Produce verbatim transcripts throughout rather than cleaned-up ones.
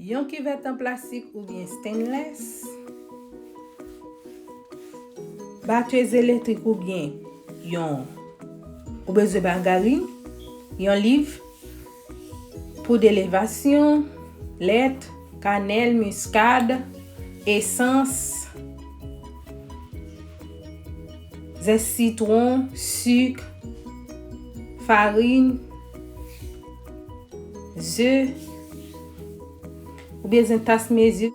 Yon kivèt an plastik oubyen stainless. Batèz elektrik oubyen yon. Ou bezwen magarin, yon liv, poud elevasyon, lèt, kanèl, miskad, esans, zès sitwon, sik, farin, ze. Ou bezwen tas mezi.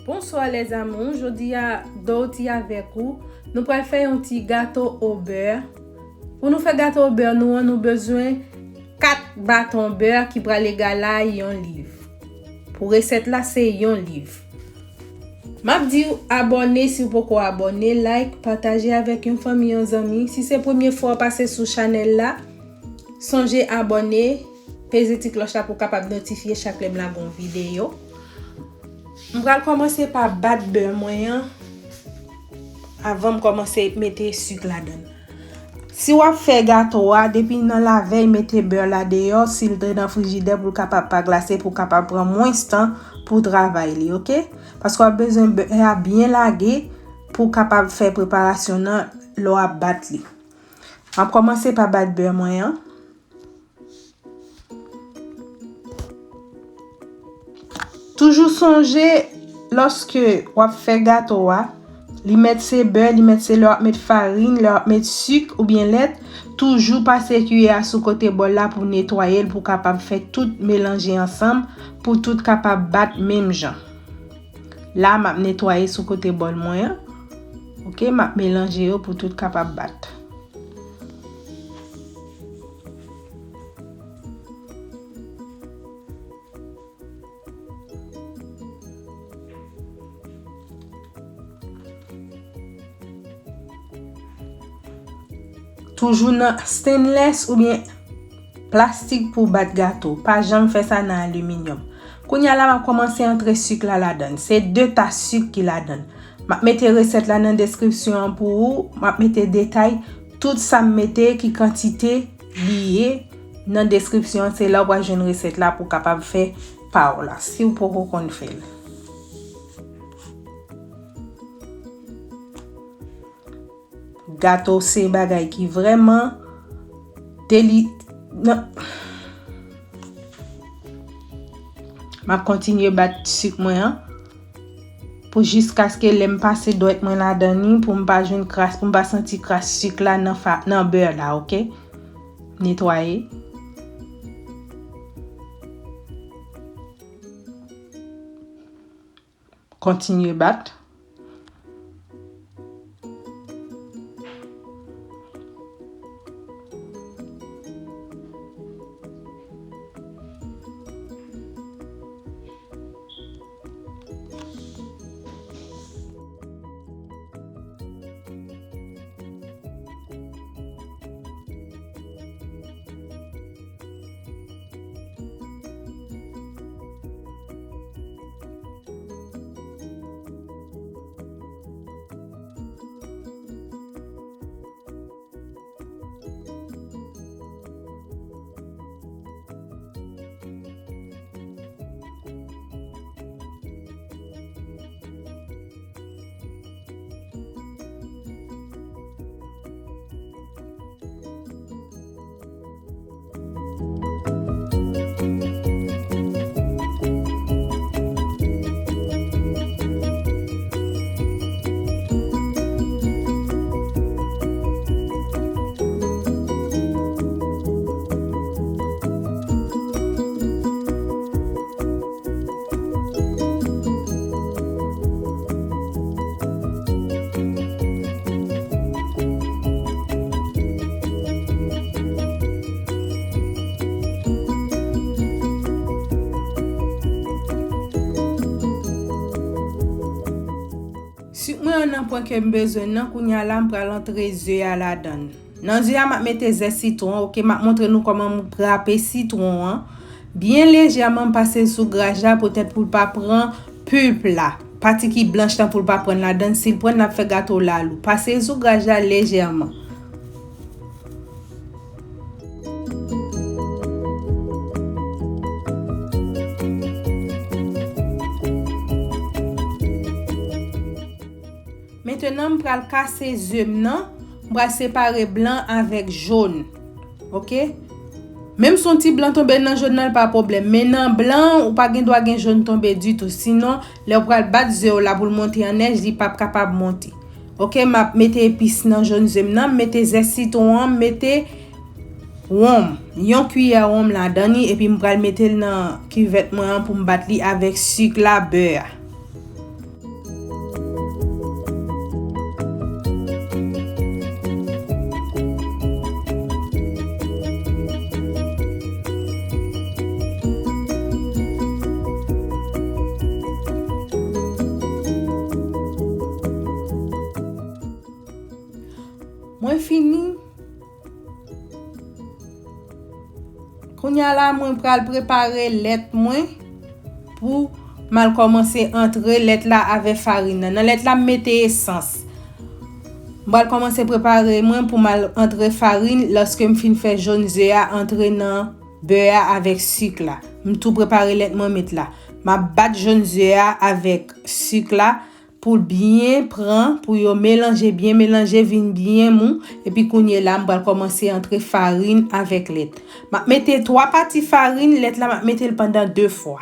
Bonswa les amours, jodi a Dorothy avèk ou. Nou pral fè yon ti gato o bè. Pou nou fè gato o bè nou an, nou bezwen kat baton bè ki pral egal a yon liv. Pou resèt la, se yon liv. M ap di w abòne si w poko abòne, like, pataje avèk yon fanmi, yon zanmi. Si se premye fwa w pase sou chanèl la, sonje abòne, peze ti klòch la pou w kapab notifye chak lè m lage yon videyo. M pral kòmanse pa bat bè mwen an avan m kòmanse mete sik ladan l. Si w ap fè gato a, depi nan lavèy mete bè la deyò, si l te nan frijidè pou l kapab pa glase, pou w kapab pran mwens tan pou w travay li, oke? Paske w ap bezwen bè a byen lage pou w kapab fè preparasyon nan lè w ap bat li. M ap kòmanse pa bat bè mwen an. Toujou sonje, lòske w ap fè gato a, li mèt se bè, li mèt se lè w ap met farin, lè w ap met sik oubyen lèt, toujou pase kiyè a sou kote bòl la pou netwaye l, pou kapab fè tout melanje ansanm, pou tout kapab bat menm jan. La, m ap netwaye sou kote bòl mwen an. Oke, m ap melanje yo pou tout kapab bat. Toujou nan stainless oubyen plastik pou bat gato. Pa janm fè sa nan aliminyòm. Kounye a la, m ap kòmanse antre sik la ladan l. Se de tas sik ki ladan l. M ap mete resèt la nan deskripsyon an pou ou. M ap mete detay tout sa m mete, ki kantite li ye nan deskripsyon an. Se la w pral jwenn resèt la pou w kapab fè pa w la, si w poko konn fè l. Gato se bagay ki vrèman deli-, nan, m ap kontinye bat sik mwen an pou jiskaske lè m pase dwèt mwen ladan li, pou m pa jwenn kras, pou m pa santi kras sik la nan fa-, nan bè la, oke? Netwaye. Kontinye bat. Sik mwen an nan pwen ke m bezwen nan, kounye a la m pral antre ze a ladan l. Nan ze a, m ap mete zès sitwon, oke, m ap montre nou kòman m rape sitwon an. Byen lejèman, m pase l sou graj la, poutèt pou l pa pran pulp la. pati ki blanch lan pou l pa pran ladan l. Si l pran l, l ap fè gato w la lou. Pase zougraj la lejèman. Mentenan, m pral kase ze m nan. M pral separe blan avèk jòn. Oke? Menm si yon ti blan tonbe nan jòn nan, l pa pwoblèm. Men nan blan, ou pa gen dwa gen jòn tonbe ditou. Sinon, lè w pral bat ze w la pou l monte an nèj, li p ap kapab monte. Oke, m ap mete epis nan jòn ze m nan, m mete zès sitwon an, m mete wonm, yon kiyè wonm ladan li, epi m pral mete l nan kivèt mwen an pou m bat li avèk sik la, bè a. Mwen fini. Kounye a la, mwen pral prepare lèt mwen pou m al kòmanse antre lèt la avè farin nan. Nan lèt la, m mete esans. M pral kòmanse prepare mwen pou m al antre farin lòske m fin fè jòn ze a antre nan bè a avèk sik la. M tou prepare lèt mwen met la. M ap bat jòn ze a avèk sik la pou l byen pran, pou yo melanje, byen melanje, vin byen mou. Epi kounye la, m pral kòmanse antre farin avèk lèt. M ap mete twa pati farin, lèt la, m ap mete l pandan de fwa.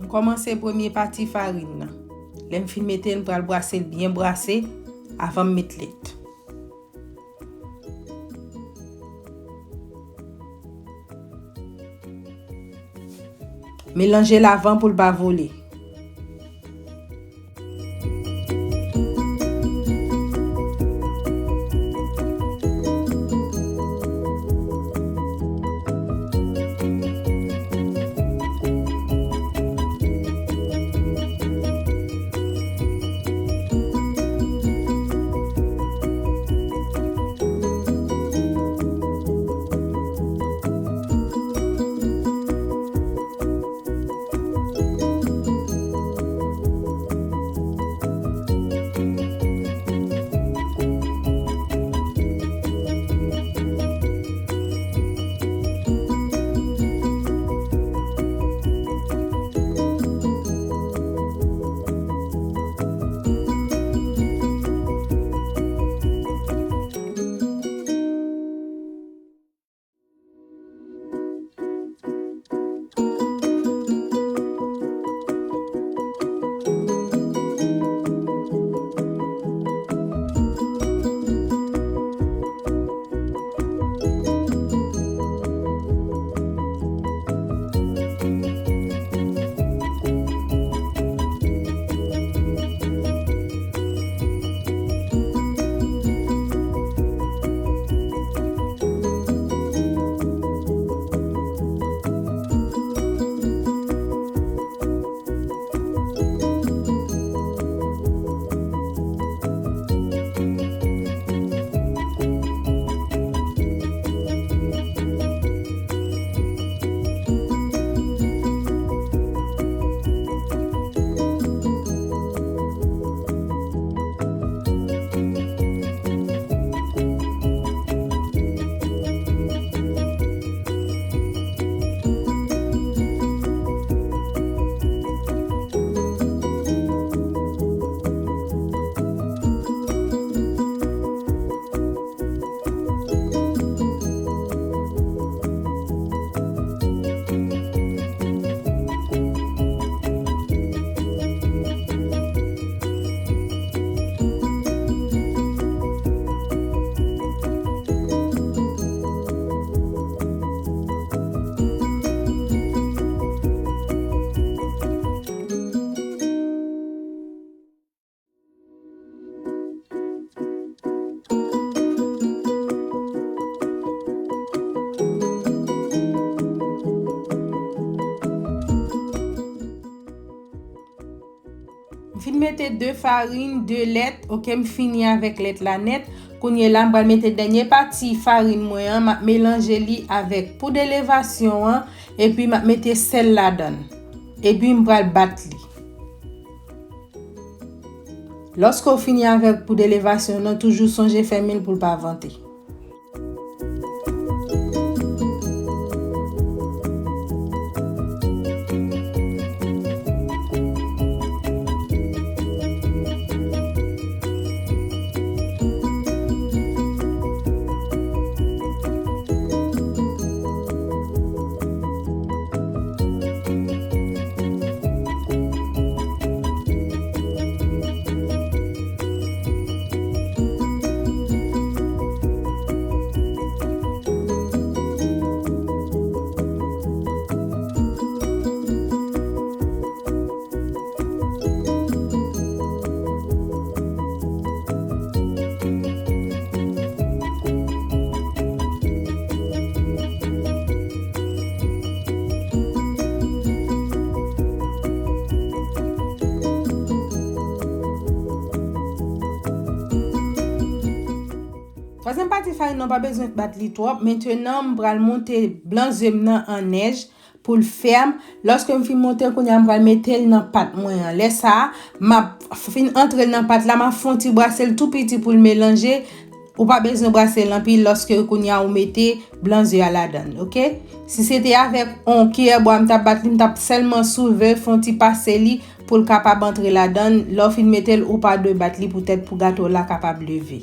M kòmanse premye pati farin nan. Lè m fin mete l, m pral brase l byen brase avan m met lèt. Melanje l avan pou l pa vole. Mete de farin, de lèt, oke, m fini avèk lèt la nèt. Kounye la, m pral mete dènye pati farin mwen an, m ap melanje li avèk poud elevasyon an, epi m ap mete sèl ladan l. Epi m pral bat li. Lòske w fini avèk poud elevasyon nan, toujou sonje fèmen l pou l pa vante. Twazyèm pati farin nan, pa bezwen bat li twòp. Mentenan, m pral monte blan ze m nan an nèj pou l fèm. Lòske m fin monte l, kounye a m pral mete l nan pat mwen an. Lè sa a, m ap fin antre l nan pat la, m ap fè yon ti brase l tou piti pou l melanje. Ou pa bezwen brase l anpil lòske kounye a ou mete blan ze a ladan l, oke? Si se te avèk yon kiyè bwa m t ap bat li, m t ap sèlman soulve, fè yon ti pase li pou l kapab antre ladan l. Lè w fin mete l, ou pa dwe bat li poutèt pou gato la kapab leve.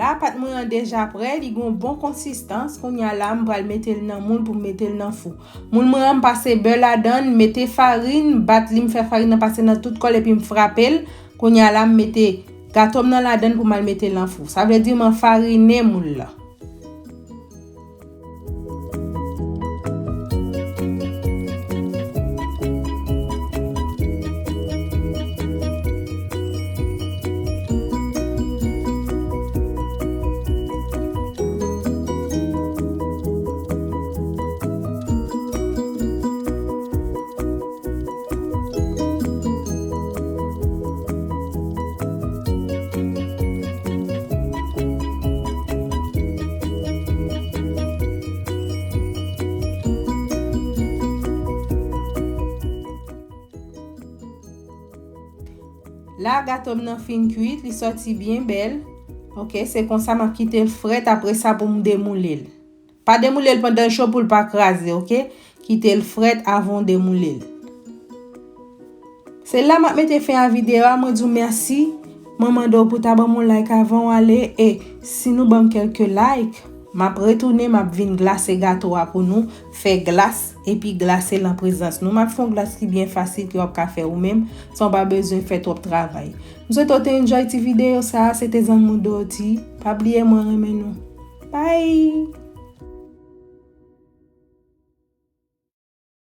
La, pat mwen an deja prè, li gen yon bon konsistans. Kounye a la, m pral mete l nan moul pou m mete l nan fou. Moul mwen an, m pase bè ladan l, m mete farin, m bat li, m fè farin nan pase nan tout kò l epi m frape l. Kounye a la, m mete gato m nan ladan l pou m al mete l nan fou. Sa vle di m anfarinen moul la. La, gato m nan fin kuit, li sòti byen bèl. Oke, se konsa m ap kite l frèt, apre sa pou m demoule l. Pa demoule l pandan l cho pou l pa kraze, oke? Kite l frèt avan w demoule l. Se la m ap mete fen a videyo a. Mwen di w mèsi. Mwen mande w pou ta ban m yon like avan w ale. E si nou ban m kèlke like, M ap retounen, m ap vin glase gato a pou nou, fè glas, epi glase l an prezans nou. M ap fè yon glas ki byen fasil, ke w ap ka fè ou menm, san w pa bezwen fè twòp travay. M swete w te enjoy ti videyo sa a, se te zanmi w Dorothy. Pa bliye mwen renmen nou. Bye!